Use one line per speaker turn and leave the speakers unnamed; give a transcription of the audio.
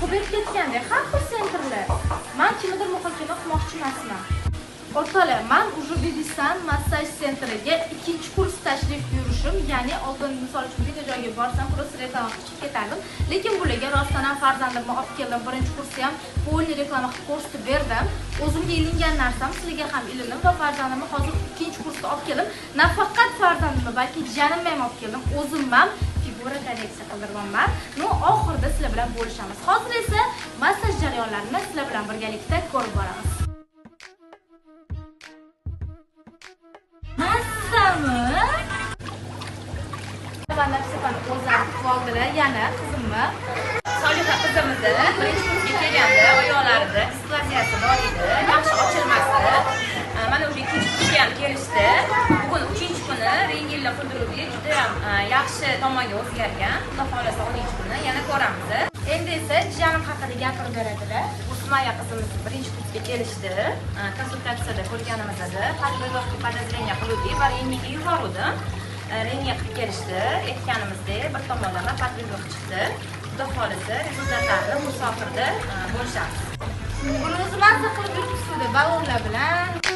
Ko'payib ketganda har xil sentrlar. Man kimnidir muhokama qilmoqchi emasman. O'rtoqlar, man уже Bibisan massaj sentriga ikkinchi kurs tashrif buyurishim, ya'ni oldin misol uchun bitta joyga borsam, просто reklama qilib chiqib ketardim. Lekin bularga rostdan ham farzandimni olib keldim. Birinchi kursni ham полный reklama qilib ko'rsatib berdim. O'zimga ilingan narsam sizlarga ham ilindim va farzandimni hozir ikkinchi kursga olib keldim. Nafaqat farzandimni, balki jiyanimni ham olib keldim. O'zim ham figura korreksiya qildirganman. Ну, oxirida sizlar bilan bo'lishamiz. Hozir esa massaj jarayonlarini sizlar bilan birgalikda ko'rib boramiz. Massami? Nafsapani o'zlari kutib oldilar, yana qizimni.
Soliha qizimizni birinchi kursga kelganda oyoqlarida displaziyasi bor edi, yaxshi ochilmasdi. Mana o'sha ikkinchi kursga ham kelishdi. Bugun 3-kuni rentgenlar qildiruvdik, juda ham yaxshi tomonga o'zgargan. Xudo xohlasa 10-kuni yana ko'ramiz.
Endi esa jiyanim haqida gapirib beradilar.
Usmaya qizimiz birinchi kursga kelishdi. Konsultatsiyada ko'rganimizda подвывихка подозрение qiluvdik va rentgenga yuboruvdim. Rentgen qilib kelishdi. Aytganimizdek, bir tomonlama подвывих chiqdi. Xudo xohlasa rezultatlarni musofirda bo'lishamiz.
Buni o'zi mazza qilib yuribsizda, ballonlar bilan.